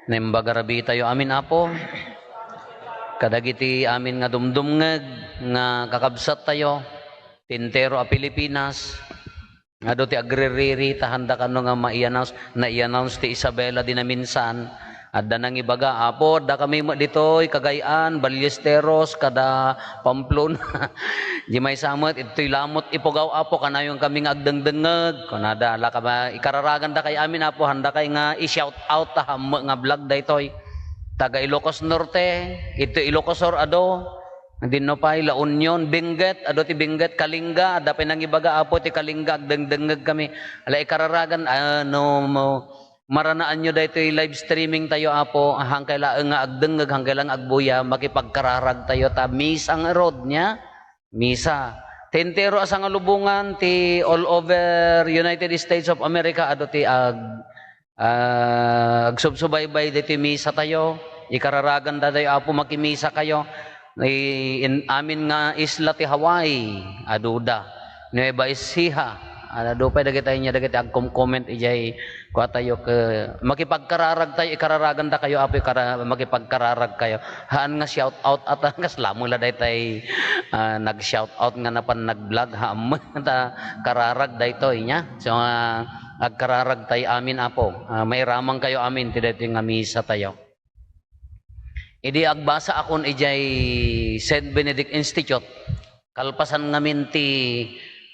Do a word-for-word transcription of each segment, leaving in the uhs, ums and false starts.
Naimbag a rabii tayo amin, Apo, kadagiti amin nga dumdumngeg nga kakabsat tayo ti entero a Pilipinas, adu ti agririri ta handa kano nga mai-announce, nai-announce ti Isabela di naminsan. Adda nangibaga, "Apo, adda kami met ditoy, Cagayan, Ballesteros, kada Pamplona." Di maysa met, "Itoy lamot ipugaw, Apo, kanayon kami nga agdengdengngeg." Kunada, "Ala ka ba, ikararaganda kay amin, Apo, handa kay nga i-shout out ta hammo nga vlog daytoy." Taga Ilocos Norte, ito Ilocos Sur adu, dinno pay La Union, Benguet, adu ti Benguet, Kalinga, adda pay nangibaga, "Apo, ti Kalinga, agdengdengngeg kami." Ala, ikararagan, ano mo, Maranaanyo daytoy live streaming tayo, Apo, hangkay laeng nga agdengngeg, hangkay laeng nga agbuya, makipagkararag tayo ta misa ngarud nia, misa. Ti entero a sangalubongan ti all over United States of America, adu ti ag-, ah, agsubsubaybay daytoy misa tayo. Ikararaganda tayo, Apo, makimisa kayo. I-, in-, amin nga isla ti Hawaii, aduda. Nueva Ecija, adu pay dagiti ania, dagiti agkom-comment idiay kua tayo ke, makipagkararag tayo, ikararaganda kayo, Apo, ikara-, makipagkararag kayo. Haan nga shout out at kasla mo la daytay, ah, nag-shout out nga napan nag-vlog, haan mo ta kararag daytoy nia. So, ah, agkararag tayo amin, Apo. Ah, mairamang kayo amin ti daytoy nga misa tayo. Idi agbasa akon idiay Saint Benedict Institute, kalpasan ngamin ti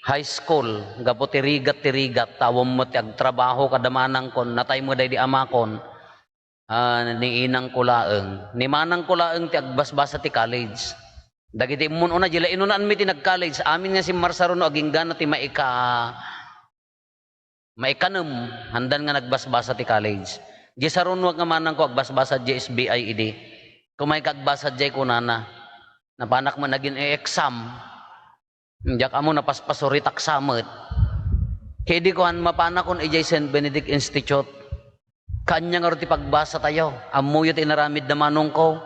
high school, gapu ti rigat ti rigat, ta awan met ti agtrabaho kada manangkon, natay met daydi amakon, ah, ni inangko laeng. Ni manangko laeng ti agbasbasa ti college. Dagiti immun-una, di la inunaanmi ti nag-college, amin nga simmarsaruno, aginggana ti maika-, maikanem, handan nga nagbasbasa ti college. Di sarunoak nga manangko agbasbasa di S B I idi. Kumaika agbasa diay kunana. Napanak met nagin-e-exam. Diak ammo napaspasuritak sa met. Ket idi kuan, mapanakon idiay Saint Benedict Institute. Kaanya ngarud ti pagbasa tayo. Ammoyo ti inaramid da manongko.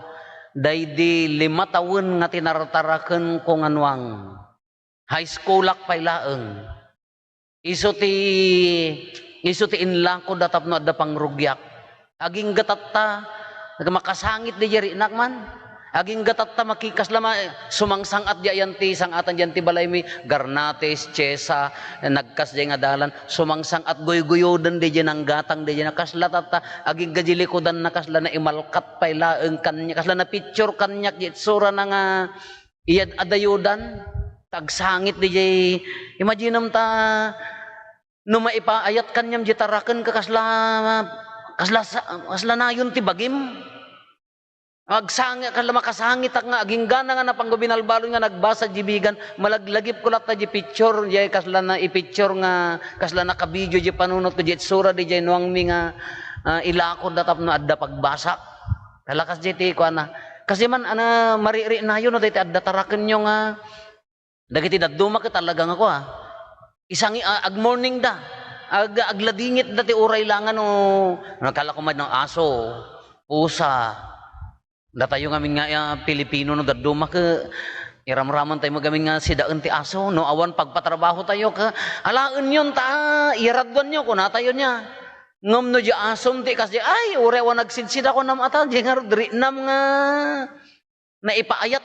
Daydi lima tawen nga tinartarakenko nga nuang. High schoolak pay laeng. Isu ti, isu ti inlakod a tapno adda pangrugiak. Agingga tatta, makasangit di jari nak man. Agingga tatta maki-, kasla ma-, sumangsang-at di ayan ti sang-atan diyan ti balaymi, Garnates, Chiesa, nagkas diay nga dalan, sumangsang-at guyguyoden di diay nanggatang di diay na kasla tatta, agingga di likudan na kasla naimalkat pay laeng kaniak, kasla na-picture kaniak di itsurana nga iyad-adayodan, tagsangit di jay, imaginem ta, no maipaayat kaniam di taraken ka kasla, kasla sa-, kasla nayon ti bagim. Agsangit, kasla makasangitak nga aginggana nga napanggo binalbalon nga nagbasa di bigan, malaglagipko latta di picture, di kasla na i-picture nga, kasla nakabidio di panunotko di itsura di jay nuangmi nga, ah, ilakod da tapno adda pagbasa. Kalakas di ti kuana. Kasi man, ana, mariri nayon no, dayta adda tarakenyo nga, dagiti dadduma ket talaga nga kua, isangi-, a-, agmorningda, ag-, agladingitda ti uray la nga no, nagkala ko man no aso, pusa. Datayo ngamin nga, ah, Pilipino no dadduma ket iramraman tayo ngamin nga sidaen ti aso, no awan pagpatrabaho tayo ket alaenyon ta, ah, iraduanyo, kunatayo nia. Ngem no di asom ti kas di, ay, uray awan agsidsida, kunam ata, di ngarud riknam nga naipaayat,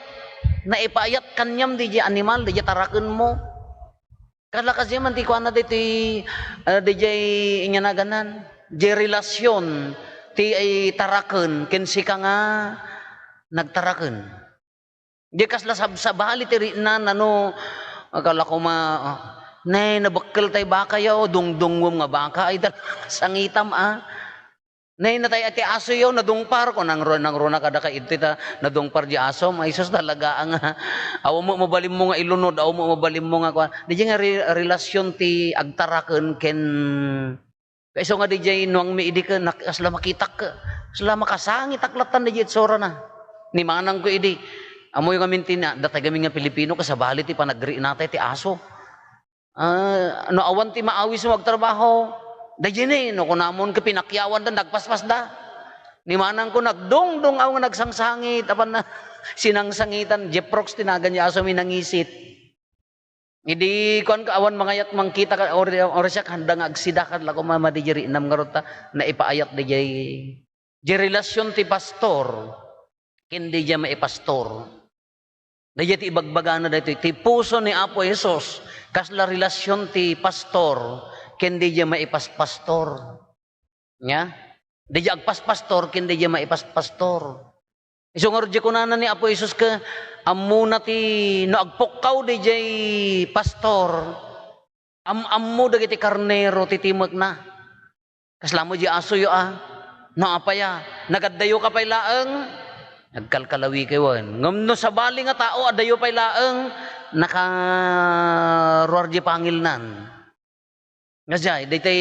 naipaayat kaniam di jay animal, di jay tarakenmo. Kalakas man ti kuana ditoy, ah, di jay inyanagan, di relasion ti, ay, taraken ken sika nga nagtaraken. Di kasla sabsabali ti riknan, ano, akala ko ma-, ah, ne, nabekkel tay baka yaw, dungdungwem nga baka, ay, tal-, sangitam, ah. Nay, natay ti aso yo, nadungpar, ko nangro-, nangruna kadaka idtoy ta nadungpar di aso, ay sus, talaga nga, awan mo mabalinmo nga ilunod, awan mo mabalinmo nga kuan. Di nga re-, relasyon ti agtaraken ken, kaiso nga di jay nuangmi idi ken nak-, kasla makitak, kasla makasangitak lattan di jay itsurana. Ni manangko idi, amoy ngamin ti na, datay gamin nga Pilipino, kasabali ti panagriknatay ti aso. Ah, no awan ti maawis mo agtrabaho, daydiay no kunamon ket pinakyawan da, nagpaspasda. Ni manangko nagdungdung-aw nga nagsangsangit, apan na, sinangsangitan, Jeprox ti nagan di aso mi nangisit. Idi kuan ka, awan mangayat mangkita ka, or, or siak, handa nga agsida ka, lako mama di jay riknam ngarud ta, naipaayat di jay Di relasion ti pastor ken daydiay maipastor. Daydiay ti ibagbagana daytoy, ti puso ni Apo Jesus, kasla relasion ti pastor ken daydiay maipaspastor. Nya? Daydiay agpaspastor ken daydiay maipaspastor. Isu ngarud di kunana ni Apo Jesus ket, ammona ti, no agpukkaw daydiay pastor, am-ammo dagiti karnero ti timekna. Kasla met di asoyo a? No apay a? Nagaddayo ka pay laeng? Nagkalkalawikayo wen. Ngem no sabali nga tao, addayo pay laeng, nakaruar di pangilnan. Nga jay, daytay,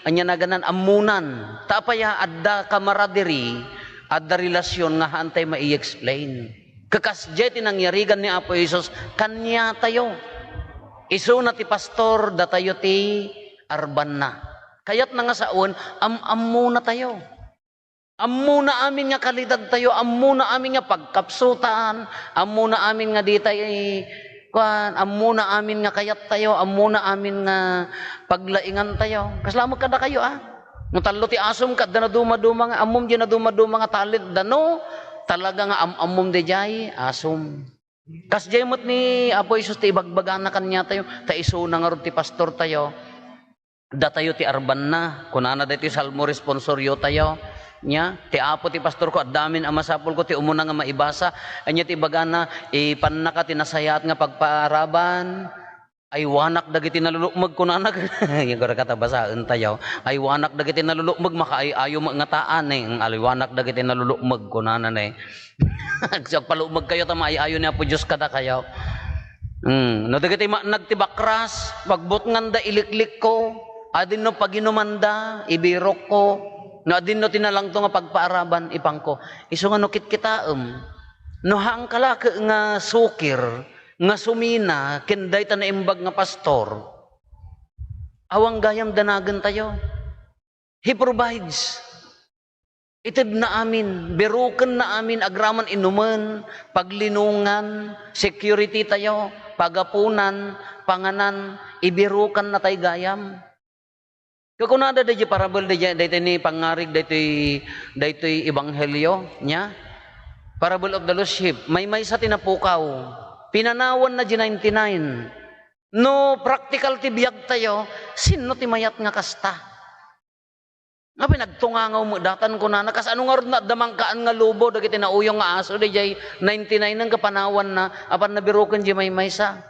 ania naganan, ammonan. Ta apay a, adda camaraderie, adda relasion nga haantay mai-explain. Ket kasjay ti nangyarigan ni Apo Jesus kaniatayo. Isuna ti pastor, datayo ti arbanna. Kayatna nga sawen, am-ammonatayo. Ammona amin nga kalidadtayo, ammona amin nga pagkapsutan, ammona amin nga ditay, kuan, ammona amin nga kayattayo, ammona amin nga paglaingantayo. Kasla met kadakayo, a? No tallo ti asom ket adda nadumaduma nga, ammom di nadumaduma nga talent da, no? Talaga nga am-ammom daydiay asom. Kasdiay met ni Apo Jesus ti ibagbagana kaniatayo, ta isuna ngarud ti pastortayo. Datayo ti arbanna. Kunana daytoy Salmo responsoriotayo. Nya, ti Apo ti pastorko, adda amin a masapulko, ti umuna nga maibasa. Ania ti ibagana, ipannaka ti nasayaat nga pagpaaraban. Aywanak dagiti nalulukmeg, kunana. Nya, gura kata basaentayo. Aywanak dagiti nalulukmeg, makaay-ayo met nga taan, eh. Aywanak dagiti nalulukmeg, kunana, eh. Agpalukmegkayo ta maay-ayo ni Apo Dios kadakayo. Hmm, no dagiti maanag ti bakras, pagbutnganda iliklikko, adinno paginumanda, ibirokko, no adinno ti nalangto nga pagpaaraban, ipangko. Isu nga no kitkitaem, no haanka la ket nga sukir, nga sumina, ken dayta naimbag nga pastor, awan gayam danagentayo. He provides. Itedna amin, birokenna amin, agraman inumen, paglinongan, security tayo, pagapunan, panganan, ibirokanna tay gayam. Kakunada dayjay parable dayjay, daytoy ni pangngarig daytoy, daytoy ebanghelio, nya? Parable of the lost sheep. Maymaysa ti napukaw. Pinanawanna di ninety-nine. No practical ti biag tayo, sinno ti mayat nga kasta? Nga pinagtungangaw met datan kunana, kasano ngarud no adda mangkaan nga lubo dagiti nauyong nga aso, dayjay ninety-nine nga panawanna, apan nabiroken di maymaysa.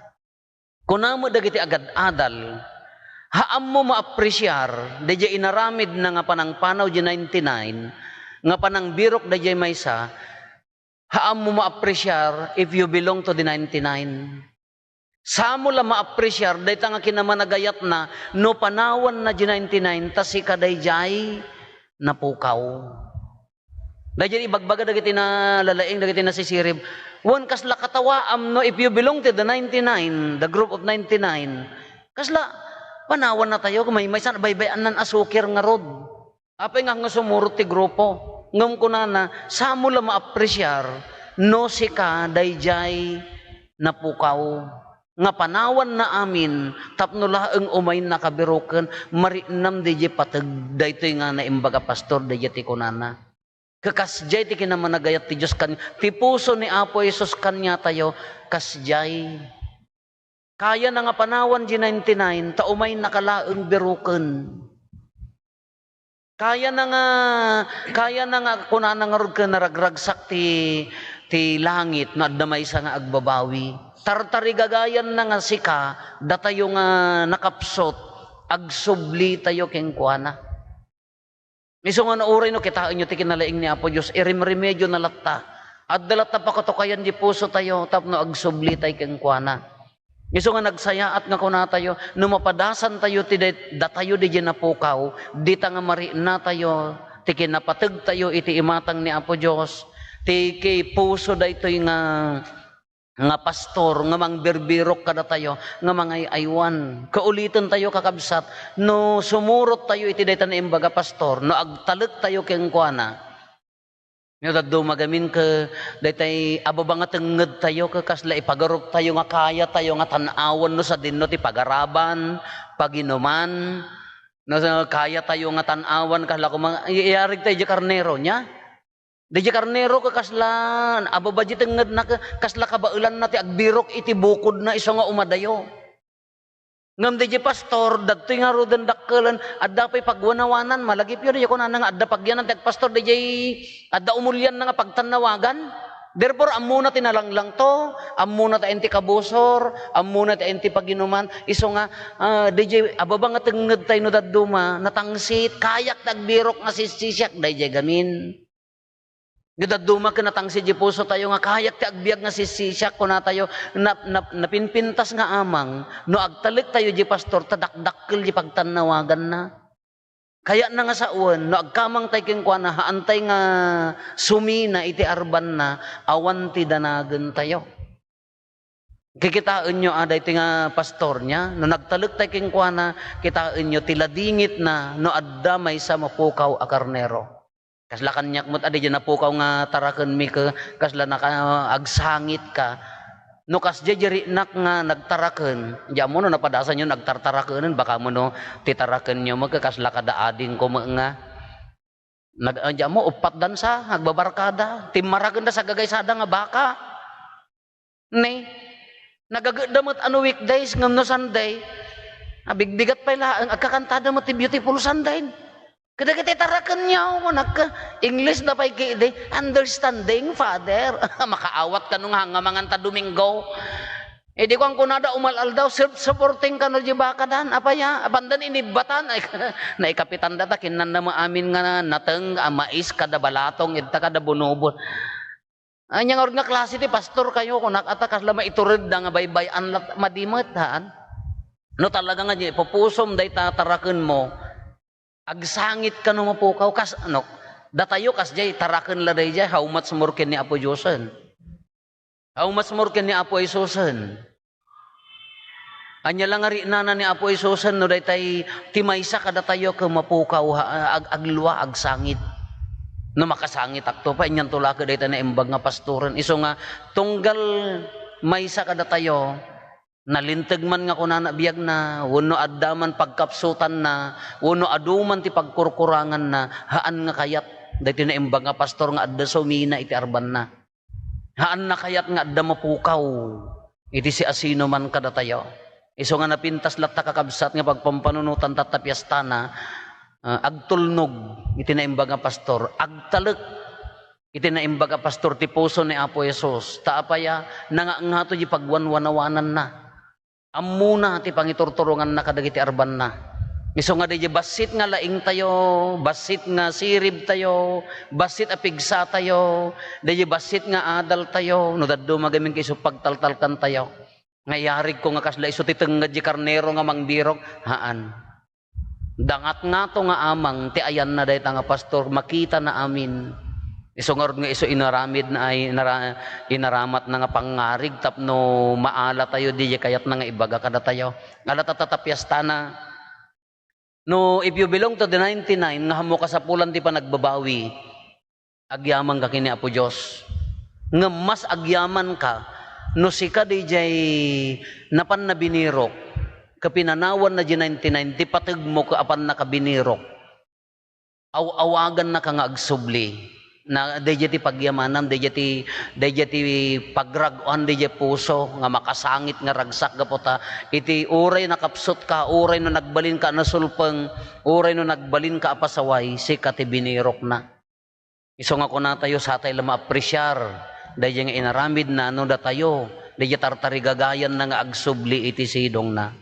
Kuna met dagiti agad-adal, ha ammo maapresiar dayjay inaramidna nga panangpanaw di ninety-nine, nga panangbirok dayjay maysa, ha ammo maapresiar if you belong to the ninety-nine. Samo la maapresiar dayta nga kinamanagayatna no panawanna di ninety-nine ta sika dayjay napukaw. Dayjay ibagbaga dagiti nalalaing, dagiti nasisirib. Wen, kasla katawaam no if you belong to the ninety-nine, the group of ninety-nine, kasla panawannatayo, maymaysan, baybay-annan a sukir ngarud. Apay nga, nga sumurot ti grupo? Ngem kunana, samo la maapresiar no sika dayjay napukaw nga panawanna amin tapno laeng umayna kabiroken, mariknam dayjay pateg daytoy nga naimbag a pastor, dayjay ti kunana. Kakasdiay ti kinamanagayat ti Dios kan-, ti puso ni Apo Jesus kaniatayo, kasdiay. Kayana nga panawan di ninety-nine, ta umaynaka laeng biroken. Kayana nga, kayana nga kunana ngarud ken naragragsak ti, ti langit no adda maysa nga agbabawi. Tartarigagayanna nga sika, datayo nga nakapsut, agsublitayo kenkuana. Isu nga no uray no kitaenyo ti kinalaing ni Apo Dios, irimremediona latta. Adda latta pakatukayan di pusotayo tapno agsublitay kenkuana. Isu nga nagsayaat nga kunatayo, no mapadasantayo ti day-, datayo dayjay napukaw, dita nga mariknatayo ti kinapategtayo iti imatang ni Apo Dios, ti ki puso daytoy nga nga pastor nga mangbirbirok kadatayo nga mangay-aywan. Kaulitentayo, kakabsat, no sumurottayo iti dayta naimbag a pastor, no agtalektayo kenkuana, no dadduma gamin ket daytay a baba nga tengngedtayo ket kasla ipagaruptayo nga kayatayo nga tan-awen no sadinno ti pagaraban, paginuman, No, sa-, kayatayo nga tan-awan, kasla kuma-, i-, iyarig tayo di karnero niya. Di di karnero ka kasla, ababa di tengngedna ka, kasla kabaelanna ti agbirok iti bukodna isu nga umadayo. Ngem di di pastor, dagtoy ngaruden dakkelen, adda pay pagwanawanan, malagipyo di kunana nga adda pagyanan ti agpastor, di di adda umulianna nga pagtannawagan. Therefore, ammona ti nalanglangto, ammona ti ayan ti kabusor, ammona ti ayan ti paginuman. Isu nga, ah, di di ababa nga tengnged tayo no dadduma, natangsit, kayak ti agbirok nga sisisiak, di di gamin. No dadduma ken natangsit di puso tayo nga kayak ti agbiag nga sisisiak, kuna tayo, nap-, nap-, napinpintas nga amang, no agtalek tayo di pastor, ta dakdakkel di pagtannawaganna. Kayatna nga sawen, no agkamang tay kenkuana, haantay nga sumina iti arbanna, awan ti danagen tayo. Kikitaenyo a daytoy nga pastor niya, no nagtalek tay kenkuana, kitaenyo ti ladingitna no adda maysa mapukaw a karnero. Kasla kaniak met a di napukaw nga tarakenmi ke, kasla naka-, agsangit ka. No kasdiay di rinak nga nagtaraken, di ammo no napadasanyo nagtartarakenen, baka mo no ti tarakenyo met ke kasla kada adingko met nga. Nag-, ah, di ammo, uppat dansa, agbabarkada. Timmarakenda sa gagaysada nga baka. Ne, nagagedda met a no weekdays ngem no Sunday, abigbigat pay laeng, agkakantada met ti Beautiful Sunday. Kadagiti tarakenyo, kunak, English da pay kidi, understanding, Father. Makaawat kano nga nga manganta Domingo. Idi kuan kunada, umal-aldaw, self-supporting kano di bakadan. Apaya, apandan inibbatan. Ay, naikapitanda ta, kinnanna mo amin nga nateng, a mais, kada balatong, idta kada bunubon. Anya nga orod nga klase ti pastor kayo, kunak, ata kasla maituredda nga baybay-an lat-, madi met, haan? No talaga nga di, pupusom dayta tarakenmo, agsangit kano mapukaw, kas-, ano, datayo kasdiay, taraken la daydiay, how much more ken ni Apo Diosen? How much more ken ni Apo Jesusen? Anya la nga riknana ni Apo Jesusen no daytay ti maysa kadatayo ket mapukaw, ha, ag-, aglua, agsangit. No makasangitakto pay, anianto la ket dayta naimbag nga pastoren. Isu nga, tunggal maysa kadatayo, nalinteg man nga kunana biagna, wenno adda man pagkapsutanna, wenno adu man ti pagkurkuranganna, haan nga kayat daytoy naimbag nga pastor nga adda sumina iti arbanna. Haanna kayat nga adda mapukaw iti siasinoman kadatayo. Isu nga napintas latta, kakabsat, nga pagpampanunotan tatta piestana, ah, agtulnog iti naimbag nga pastor, agtalek iti naimbag a pastor ti puso ni Apo Jesus. Ta apaya, nangangato di pagwanwanawananna. Ammona ti pangiturturonganna kadagiti arbanna. Isu nga daydi bassit nga laingtayo, bassit nga siribtayo, bassit a pigsatayo, daydi bassit nga adaltayo, no dadduma gamin ket isu pagtaltalkantayo. Nga iyarigko nga kasla isu ti tengnged di karnero nga mangbirok? Haan. Dangatngato nga amang ti ayanna dayta nga pastor, makitana amin. Isu ngarud nga isu inaramidna ay inara-, inaramatna nga pangngarig tapno maalatayo diay kayatna nga ibaga kadatayo. Ala ta, ta, ta piestana. No, if you belong to the ninety-nine nga ammo kasapulan ti panagbabawi, agyamanka ken ni Apo Dios. Ngem mas agyamanka no sika daydiay napanna binirok, ket pinanawanna diay ninety-nine ti pategmo ket apannaka binirok. Aw-awagannaka nga agsubli. Na, daydiay ti pagyamanam, daydiay ti, daydiay ti pagrag-oan, daydiay puso nga makasangit nga ragsak gapu ta iti uray nakapsutka, uray no nagbalinka a nasulpeng, uray no nagbalinka a pasaway, sika ti binirokna. Isu nga kunatayo, satay la maapresiar daydiay nga inaramidna no datayo, daydiay tartarigagayanna nga agsubli iti sidongna.